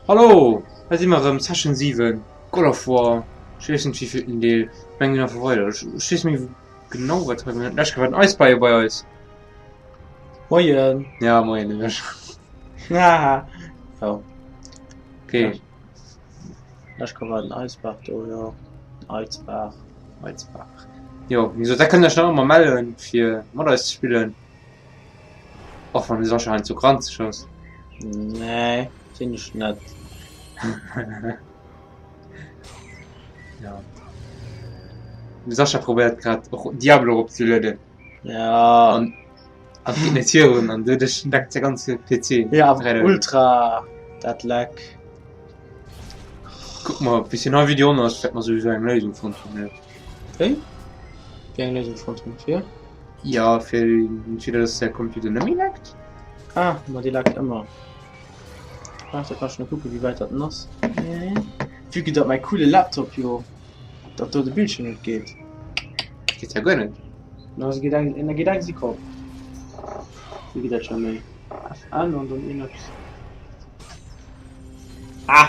Hallo, hei si mer erëm, Session 7, God of War, ech weess net wéivillten Deel, ech mengen einfach weider, ech weess net méi genau wat hei, lech war den Eisbär jo bei eis. Moien. Ja, moien Ech. Haha. Jo. Okay. Lech war den Eisbär do, jo. Eisbär. Eisbär. Jo, wéi gesot, da kënnt Iech nach ëmmer mellen, fir mat eis ze spillen. Och wann de Sascha heiansdo granzeg ass. Nee, sinn ech net. Ja. De Sascha probéiert grad och Diablo eropzelueden. Ja. An an geet net virun an doduerch leckt säi ganze PC. Ja, awer ultra dat Leck. Kuck mol, bis deen neie Video on ass, wäerte mer souwisou eng Léisung fonnt hunn, ne? Wéi? Wéi eng Léisung fonnt hunn? Fir? Ja, fir entweder dass der Computer net méi leckt. Ah, ma dee leckt ëmmer. Waart, da kann ech nach kucken, wéi wäit dat en ass. Vue que datt mäi coole Laptop jo datt do de Bildschierm net geet. Geet ja guer net. Na, se geet eng, en geet eng Sekonn. Wéi geet dat scho méi? FN an dann iergendeppes. Ah!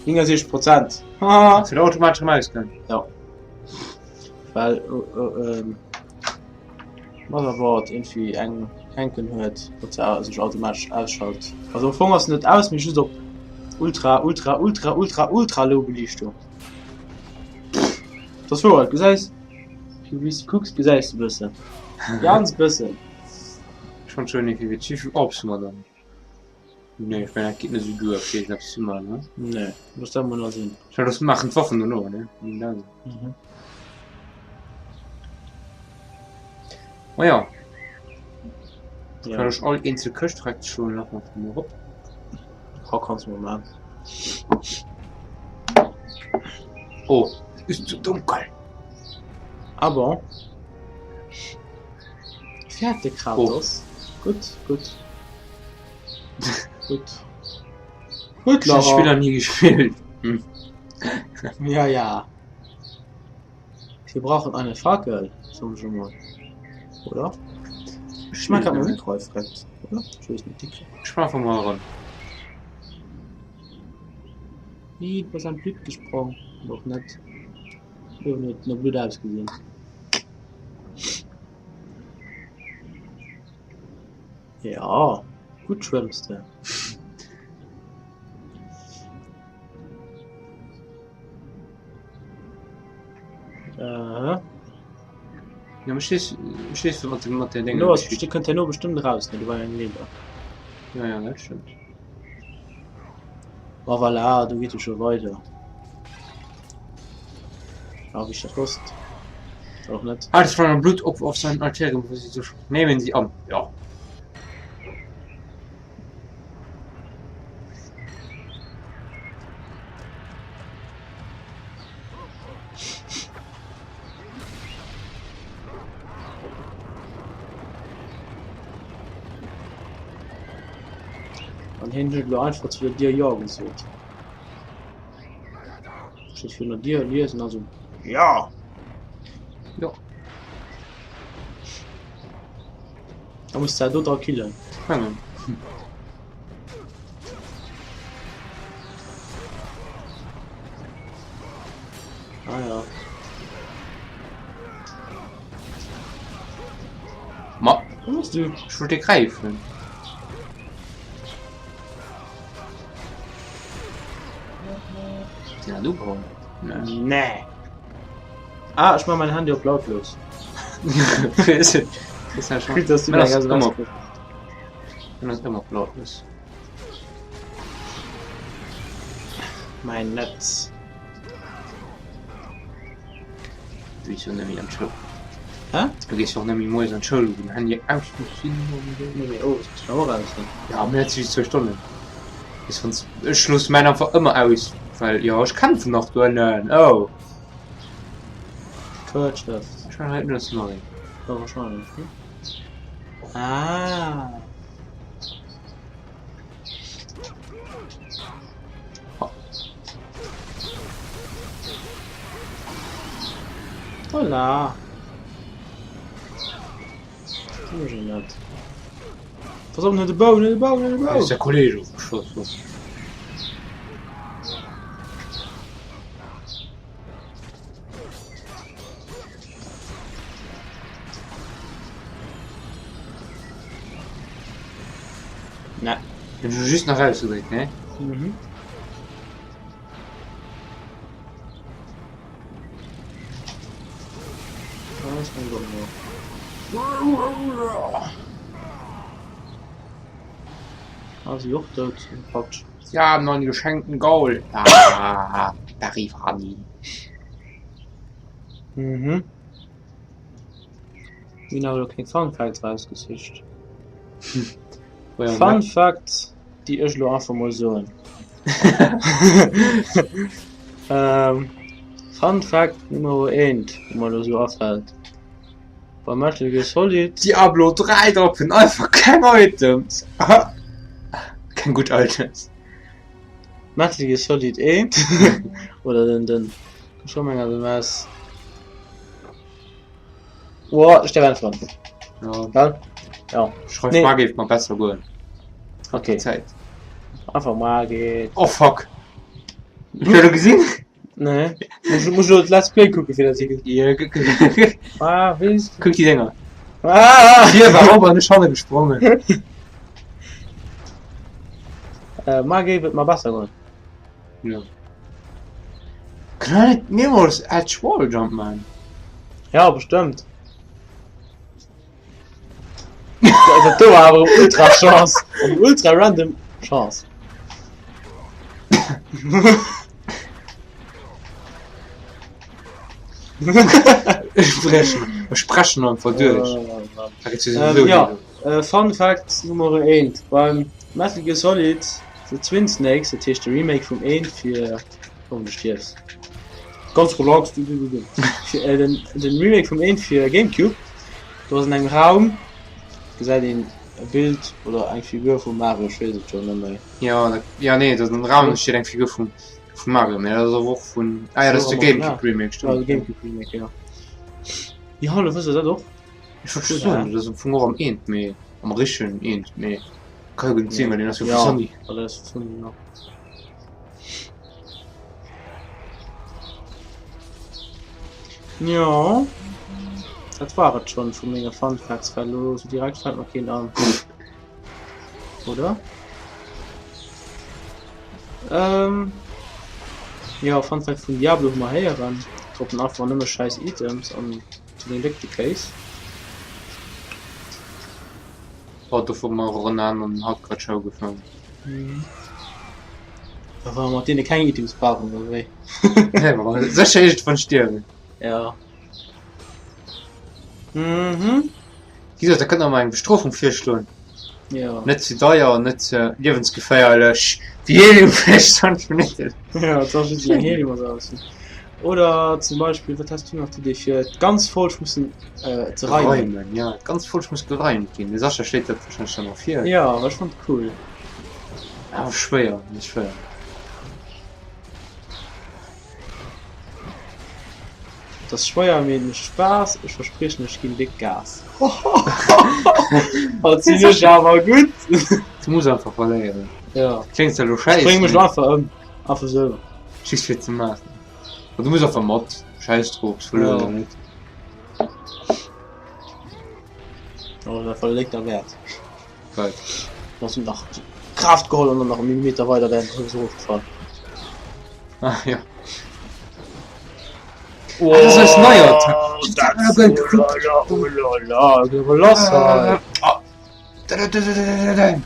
69 Prozent. Haha! Fir automatesch erëm ausgoen. Ja. Well Motherboard irgendwie eng hänken huet, datt se sech automatesch ausschalt. Also am Fong ass se net aus, mee just op ultra ultra ultra ultra ultra low Beliichtung. Dat ass wouer, gesäis wéi s de kucks, gesäis de bëssen, ganz bëssen. Ech fannt schon irgendwie witzeg. Wéivill Orbs hu mer dann? Nee, ech mengen dat geet net esou duer fir iergendeppes ze man, ne? Nee, looss dat mol nach sinn. Ech mengen, dat maachen d'Waffen dono, ne? Mhm. Ma ja. Ja. Kann ech all eenzel Këscht direkt schon nach mat erop. Ha, kanns mol man. Oh, ist zu dunkel. Ah bon? Fäert de Kratos? Oh. Gutt, gutt. Gutt. Gutt, Laura. Ich Spiel noch nie gespielt. Hm. Ja, ja. Wir brauchen eine Fackel, soen ech emol. Oder? Ech mein grad mein Mikro fremd, oder? Ich wees net. Ech war einfach mal ran. Ih, du bass an d'Blutt gesprong. Oder och net. Huet net no Blutt ausgesinn. Ja, gutt schwëmms de. Aha. Ja, mee ech weess, ech weess wat mat der Dénger No ass, geschitt. dir kënnt herno bestëmmt eraus, ne? Do war eng Leeder. Ja, ja, dat stëmmt. Ma voilà, do geet e scho weider. Ah, wéi ech dat wosst. Oder och net. Ah, das war Blut op auf seinen Arterien, wo sie so nehmen sie an. Ja. An hien huet elo einfach zu der Dier Jo gesot. Steet virun der Dier, liesen also Jo! Jo. Da muss de do dra killen. Mengen. Ah ja. Ma, Wo bist du? ech wollt dir gräifen. Sinn dat ugeholl? Nee. Nee. Ah, ech man mein Handy op lautlos. Gutt, dass du Mä eng ass SMS ëmmer kriss. Mä ass ëmmer op lautlos. Mein Netz. Du gees jo net méi an d'Schoul. Hä? Du gees jo och net méi moies an d'Schoul, wou den Handy aus muss sinn an esou. Nee, mee owes muss en och aus sinn. Ja, mee dat si just zwou Stonnen. Bis wann ech loosse mäin einfach ëmmer aus, well jo ech kämpfen nach doënnen. Oh. Kuerzschrëft. Ech man hei net nei. Ja, wahrscheinlech, ne? Ah. Voilà. Net. Pass op, net de Bou, net de Bou, net de Bou. Ass der Kolleg ofgeschoss. Ne. Hun ech just nach rausgedréckt, ne? Mhm. Ah, si och dout. Quatsch. Sie haben einen geschenkten Gaul. Ah, da rief Anni. Mhm. Mir hunn awer elo keng Fun Facts rausgesicht. Fun Fact, déi ech elo einfach mol soen. ähm, Fun Fact Nummer 1, wou mer elo sou afält. Bei Metal Gear Solid. Diablo 3 droppen einfach keng Items. Keng gutt Items. Metal Gear Solid 1 oder den den schon enger den was. Oh, ech däerf äntweren. Ja. Gell? Ja. Schreif Nee. mal géif mer besser goen. Okay. Zäit. Einfach mal geht. Oh fuck. Hues du gesinn? Nee. Muss, muss lo Let's Play kucken fir dat ze gesinn. Ja, kuck kuck Ah, wéis. kuck déi Dénger. Ah! Hie war op an ech hanne gesprongen. Äh, ma géif et mer besser goen. Ja. Kann net niemals Edge Wall Jump man. Ja, bestëmmt. Dat do war awer ultra Chance. Eng ultra random Chance. Ech brechen, ech brechen einfach duerch. Da geht's Ähm, sowieso ja. hin. Äh, Fun Fact Nummer 1 beim Metal Gear Solid The Twin Snakes, dat heescht de Remake vum 1 fir oh, du stierfs. Ganz relax. Du, du, du, du. Fir, äh, den, den Remake vum 1 fir Gamecube, do ass an engem Raum gesäit een e Bild oder eng Figur vum Mario, ech weess et jo net méi. Ja, dat, ja nee, dat am Raum steet eng Figur vum vum Mario, mee dat ass awer och vun ah ja, dat ass de Gamecube Remake, Ja, de stimmt. Gamecube Remake, ja. Ja, lo wësst der dat och. Ech wollt just soen, dat ass am Fong och am eent, mee am richtegen eent, mee ka jo guer net sinn, well deen ass jo vu Ja, Sony. well dat ass vu Sony, ja. Jo, dat war et schonn vu menge Fun Facts, well elo sou direkt fält mer keen an. Oder? Ähm, jo, Fun Fact vun Diablo hu mer héieren, droppen einfach nëmme schäiss Items an zu den déck de Kéis. Oh, do hu mer Ronan an haut grad Show gefaangen. Mhm. Da war mat deene keng Items brauchen oder wéi? Nee, ma sécher iergendwann stierwen. Ja. Mhm. Wéi gesot, da kënnt nach mol eng Bestrofung virschloen. Ja. Net ze deier an net ze liewensgeféierlech wéi Helium vläicht 20 Minutten. Ja, 20 Minutten laang Helium ass awer ze. Oder zum Beispill, wat has du nach d'Idee fir d'ganz Folg mussen äh, ze reimen? Reimen, ja, d'ganz Folg muss gereimt ginn. De Sascha schléit dat wahrscheinlech dann och vir. Ja, awer ech fand cool. Awer schwéier, net schwéier. Et ass schwéier, mee et mécht Spaass. Ech verspriechen, ech ginn déck Gas. Haut sinn ech awer gutt. Du muss einfach verléieren. Ja. Kléngt zwar elo Ech schäiss, bréng mech mee einfach ëm. Einfach sou. just fir ze maachen. Ma du muss einfach mat. Schäiss drop, ob's verluer Ja. oder net. Oh, dat war léck derwäert. Wat? Ass nach Kraaft geholl an dann nach e Millimeter weider wär en sowieso ofgefall. Ah, ja. Oh, das ist neuer. Oh la la, geh aber lass halt. Ah. Da, da, da, da, da, da.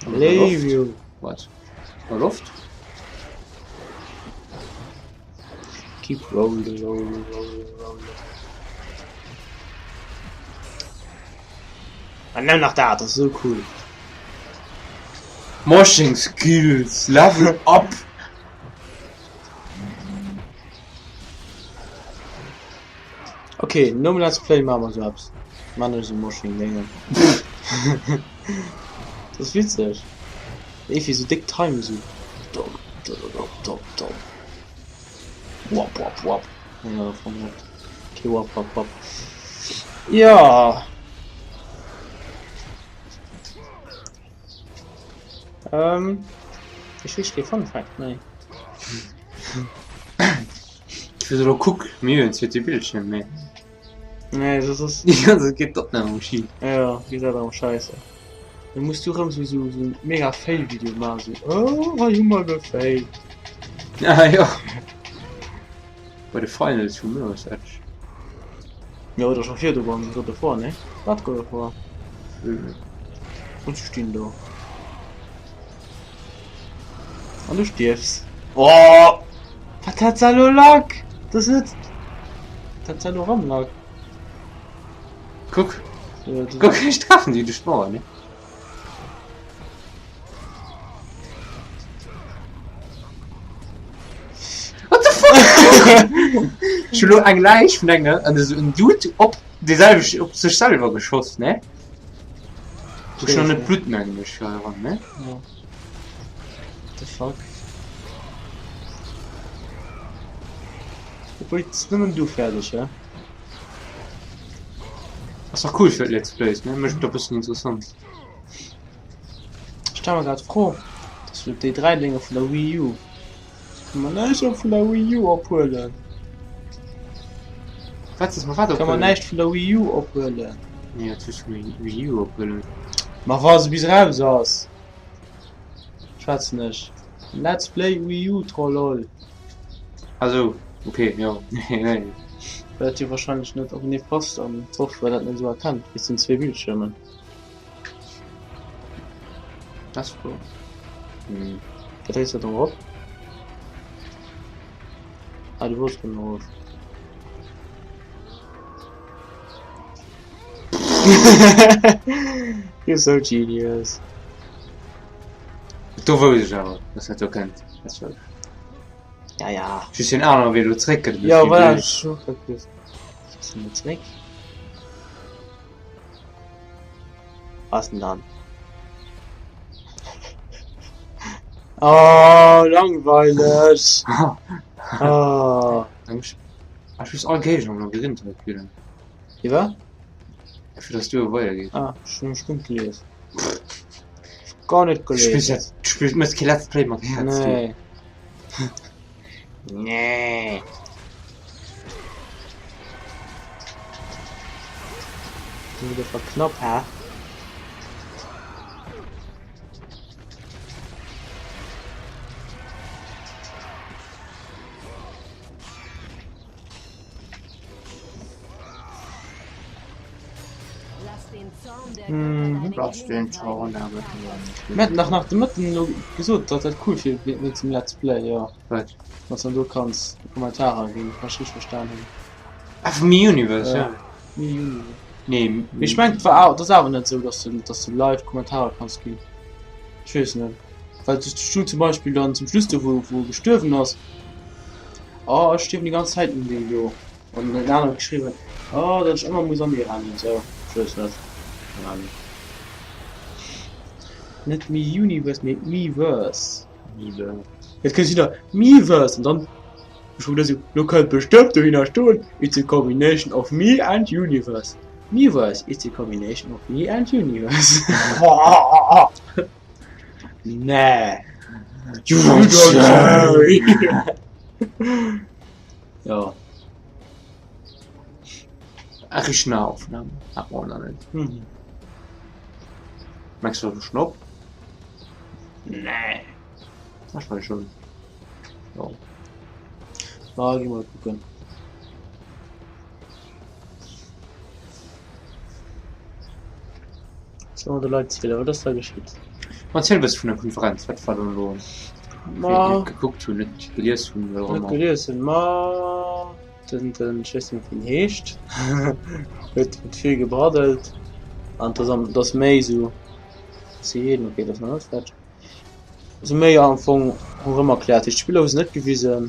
Leave you. Wat? War Loft? Keep rolling, rolling, rolling, rolling. Ah, nimm nach dat, das ist so cool. Moshing Skills, Level up! Okay, nom Let's Play maache mer sou eppes. Maan ech sou Moshing Déngen. Dat ass witzeg. Iergendwéi sou déck Time sou dom dododom dom dom wap wap wap. Nee, dat war net. Okay, wap wap wap. Ja. Ähm, ech weess kee Fun Fact méi. Ech weess elo kuck, mir hunn zweete Bildschierm, mee. Nee, dat ass. Déi ganze Zäit geet d'Opnam am Schief. Ja, geet dat am Scheisse. Da muss du rëm sou sou sou mega Fail-Video maachen, sou oh hei hu mer gefailt. Ah jo. Bei de Finals vu Mirror's Edge. Jo, oder scho virdu beim God of War, ne? Wat God of War? Und sie stinn do. An du stierfs. Oh! Wat hat se elo Lack? Das net. Dat se elo rëm Lack. Kuck. Kuck, ech treffen déi duerch d'Mauer, ne? What the fuck? Ech hu lo eng Läich vun enger an esou en Dude op déi selwecht op sech selwer geschoss, ne? Hu schon net Blut mengen ech fir eran, ne? Ja. What the fuck? Obwuel, et ass nëmmen du fäerdeg, hä? Ass och cool fir Let's Plays, ne? Mécht et e bëssen interessant. Ech stelle mer grad d'Fro, dass wir déi 3 Dénger vun der Wii U, kann mer näischt och vun der Wii U ophuelen? Wat ass mer wat Kann mer ophuelen? näischt vun der Wii U ophuelen? Nee, wat wëlls du vun der Wii U ophuelen? Ma wa se bis eraus ass, schwätzen ech. Let's Play Wii U Trollol. Ah sou, ok, jo, nee. Well dat jo wahrscheinlech net openee passt an d'Software dat net esou erkennt wéinst den zwee Bildschiermen. Das war. Hm. Da dréis dat erop. Ah, du wolls rëm erof. You're so genius. Do wousst ech awer, dass dat do kënnt. Dat war Ja, ja. just den anere Wee elo zréck gëtt e Ja, bëssi voilà, blöd. ech hu grad gewusst. Ass en net zréck? Was denn dann? Oh, langweileg. Oh. Ech muss all Géigner am Labyrinth hei killen. Wie war? Fir dass du weidergeet. Ah, ech hunn stumm gelies. Gar net Du spills gelies. ja, du spills, mëss kee Let's Play mat Häerz, du. Nee. Nee. Das war knapp, hä? Lass den Zorn der Götter Mir haten dach nach de Mëtten elo gesot, datt dat cool wier wéinst dem Let's Play, jo. Wat? Datt s dann do kanns Kommentarer ginn, wann ech richteg verstan hunn. Ah, vum Universe, ja. Mi Universe. Nee, Mee ech mengen, et war awer, et ass awer net esou, datt s de, datt s de live Kommentarer kanns ginn. Ech weess net. Well du stung zum Beispill dann zum Schluss do, wou, wou e gestuerwen ass, Oh, ech stierwen déi ganz Zäit um Ding do. An en aneren huet geschriwwen, Oh, datt ech ëmmer muss an déi rennen. Sou, ech weess net. Keng Ahnung. Net Mi-Universe, mee Miiverse. Miiverse. Et kënnt hinner Miiverse an dann ech hu geduecht, lo kënnt bestëmmt dohinner stoen, It's a combination of me and universe. Miiverse, it's a combination of me and universe. Nee. You don't say. Ja. Ach, ich Nahaufnahme. Hat man auch noch nicht. Mhm. Merkst du schon op? Nee. Ach, ich schon. Ja. Na, geh mal gucken. Soll mer de Leit zielen, wat ass da geschitt? Ma erziel e bësse vun der Konferenz, wat war dann elo? Ma Fir déi net gekuckt hunn, net gelies hunn, wat och net ëmmer. gelies hunn, ma den den ech weess net méi wéi en heescht, huet huet vill gebraddelt an et ass am et ass méi esou si ok dat ass nach net fäerdeg, esou méi am Fong ronderëm erkläert. Déi Spiller hu se net gewisen.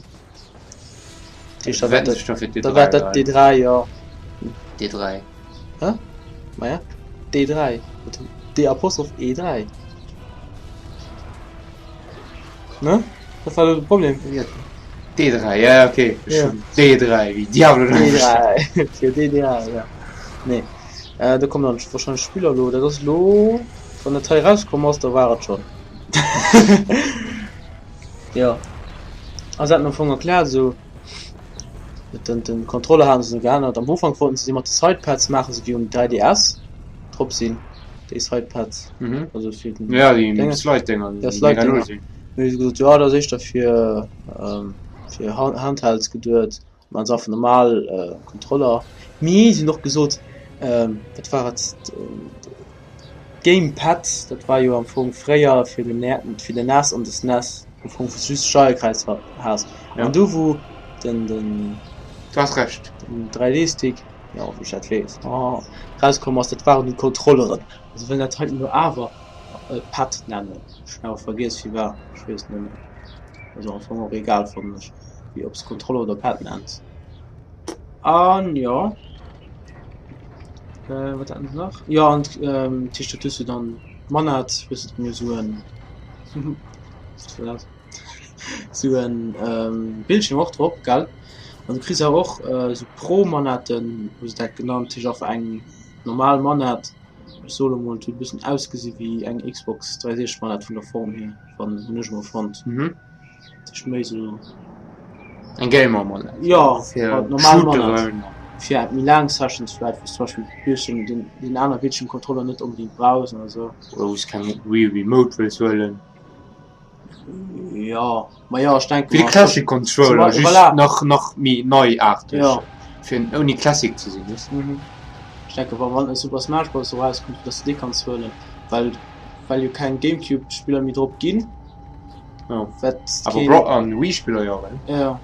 Dat heescht, da wäert dat da wäert dat D3 jo. D3. Hä? Maja D3 D Apostroph E3. Ne? Dat war de Problem. D3 ja okay ja. D3 wie Diablo D3 fir DDR ja. Nee. Äh, do kommen dann wahrscheinlech Spiller lo. Dat ass lo wann dat hei rauskomm ass, da war et schon. Ja. A se haten am Fong erkläert esou. Den den Controller haten se geännert. Am Ufank wollten se déi mat de Sidepads maachen, sou wéi um 3DS drop sinn, déi Sidepads. Mhm. Also fir den Ja, déi Dénge. Slide-Dénger, Ja, déi mega Slide-Dénger. no sinn. Hu se gesot, jo dat ass éischter fir fir Handhelds geduet, Maan se einfach normal Controller. Mee se hunn och gesot, wat war et, d'Gamepad, dat war jo am Fong fréier fir den fir den nes an de SNES, am Fong wou s de just d'Steierkräiz has. An du wou den den Du has Recht. den 3D-Stick, jo wou ech dat weess, oh, rauskomm ass, dat waren du d'Controlleren. Se wëllen dat heiten elo awer Pad nennen. Ech hunn awer vergiess firwat, ech weess et net méi. Ass am Fong och egal fannen ech. Wéi ob s Controller oder Pad nenns. An jo äh, wat haten se nach? Jo an ähm, Tisch dat hues du dann d'Manett hues du dann jo sou en wat war dat? Sou en ähm, Bildschierm och drop gell? An du kriss awer och äh, sou Pro-Manetten hu se dat genannt, heescht einfach eng normal Manett. Ech soe lo mol, et huet e bëssen ausgesi wéi eng Xbox 360 Manett vun der Form hier, wann hunn ech emol fonnt. Mhm. Sech méi sou. Eng Gamer Manett. Jo, fir halt normal Manett. Shooteren. Fir méi laang Sessions vläit, wou s zum Beispill Bildschirm, den, den aner Bildschirmcontroller net onbedingt brauchs oder sou. Oder wou s keng Wii Remote wëlls huelen. Jo, ma jo, ech denke Wéi de mer. Classic Controller, just Voilà. nach, nach méi neiaarteg. Jo. Fir ouni Classic ze sinn, weess de. Mhm. Ech denke wa wann e Super Smash Bros. erauskënnt, fir dass de dee kanns huelen, well, well jo keng Gamecube-Spiller méi drop ginn. Ja. Wat Awer keen. Bro an Wii-Spiller jo, well. Ja,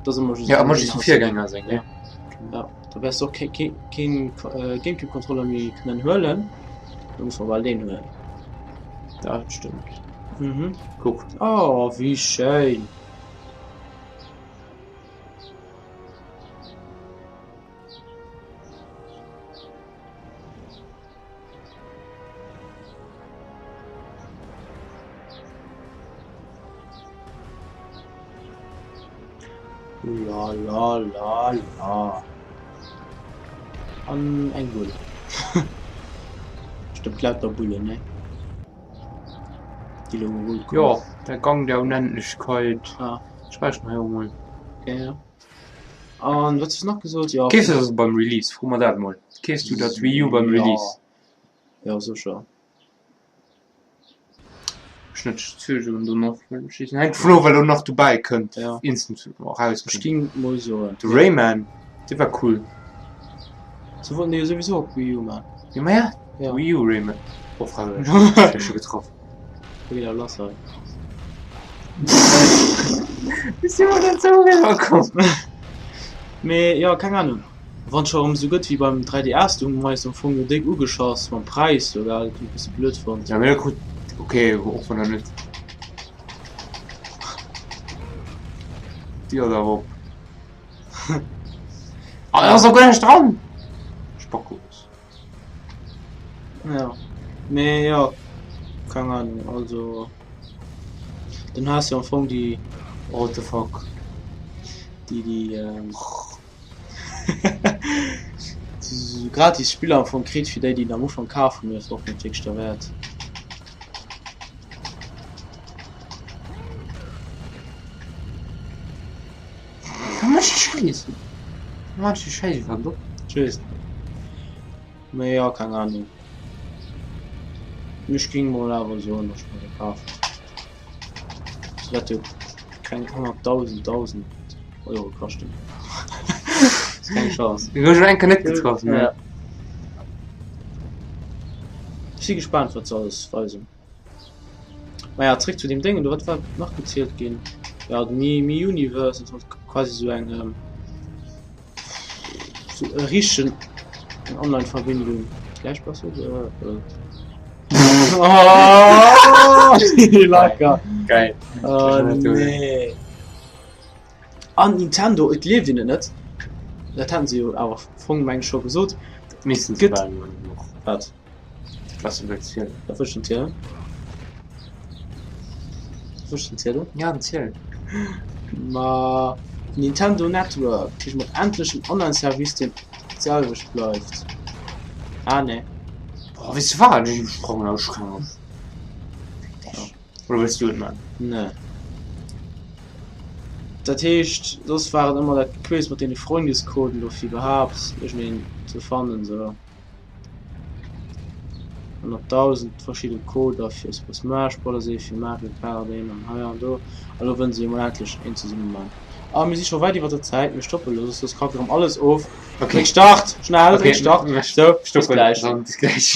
dat ass ëmmer just Ja, ëmmer just vum Virgänger seng, ne? Ja, da wäers de och kee, kee, keen Gamecube-Controller méi kënnen huelen. Da muss mer bal deen huelen. Dat stëmmt. Mhm. Kuck. Oh, wéi schéin! La la la la. An eng Bull. Stëmmt lauter Bullen, ne? Déi elo gerullt kommen. Jo, der Gang der Unendlichkeit. Ah. Späicheren hei och mol. Okay, ja. An wat hues du nach gesot? Jo. Keefs du dat beim Release? Fro mer dat mol. Keefs du dat Wii U beim Release? Jo, sécher. Ech net zögeren do nach hänkt vun of wat elo nach dobäi kënnt Ja. instant Ech erauskënnt. ging mol soen. De Rayman dee war cool. Se wollten dee jo souwisou op Wii U man. Jo ma ja, Ja. Wii U Rayman. Oh frag ech ech scho getraff. Da geet awer lass hei. Wéi si mer denn sou eriwwer komm? Mee jo, keng Ahnung. Wann et scho erëm esou gëtt wéi beim 3DS, do hu mer eis am Fong jo déck ugeschass mam Präis do, gell, dat hunn ech e bësse blöd fonnt. Ja mee da krut, ok, och wann dat net. Déi ass awer op. Ah, da ass och guer näischt dran! Spackos. Ja, mee jo, keng Ahnung, also dann has jo am Fong déi What the fuck? déi déi ähm, sou gratis Spiller am Fong kritt fir déi déi en am Ufank kaf hunn, ass och net wierklech derwäert. Wat mécht déi Schäiss? Wat mécht déi Schäiss iwwerhaapt op? Ech weess net. Mee jo, keng Ahnung. Ech ging mol awer soen, dass ech mer se kafen. Se wäert jo keng 100.000 dausend Euro kaschten. Ass keng Chance. Déi hunn ech eng Kéier net getraff, ne? Ja. Ech si gespaant, wat se alles weisen. Maja, zréck zu deem Déngen do, wat war nach gezielt ginn? Ja, de Mi Mi Universe, dat ass quasi sou eng ähm, sou e richtegen eng Online-Verbindung. Gläich bass du äh, äh. Oh, lecker! Geil. Oh, nee. An Nintendo, et gleeft een et net, dat haten se jo awer am Fong meng ech scho gesot, Missten se gëtt bal och. wat? Was du wëlls zielen. Wat wëll ech denn zielen? Wat wëll ech denn zielen? Ja, dann ziel. Ma Nintendo Network kritt mat endlech en Online-Service deen d'selwecht bleift. Ah nee. Boah, weess du wat? Ech sprangen aus, ech keng Ahnung. Oder wëlls du et man? Nee. Dat heescht, soss war et ëmmer dat Gequills mat deene Freundescoden do fir iwwerhaapt iergendeen ze fannen sou. 100.000 verschidde Coder fir Super Smash Bros. Ee fir Mario Kart een an hei an do. A lo wëllen se jo mol endlech een zesumme man. A mir si scho wäit iwwer der Zäit, mir stoppe lo, soss soss kackt erëm alles of. Okay. Dréck Start, schnell, Okay, dréck Start. mir Sou, bis stoppen, gläich. dann bis gläich.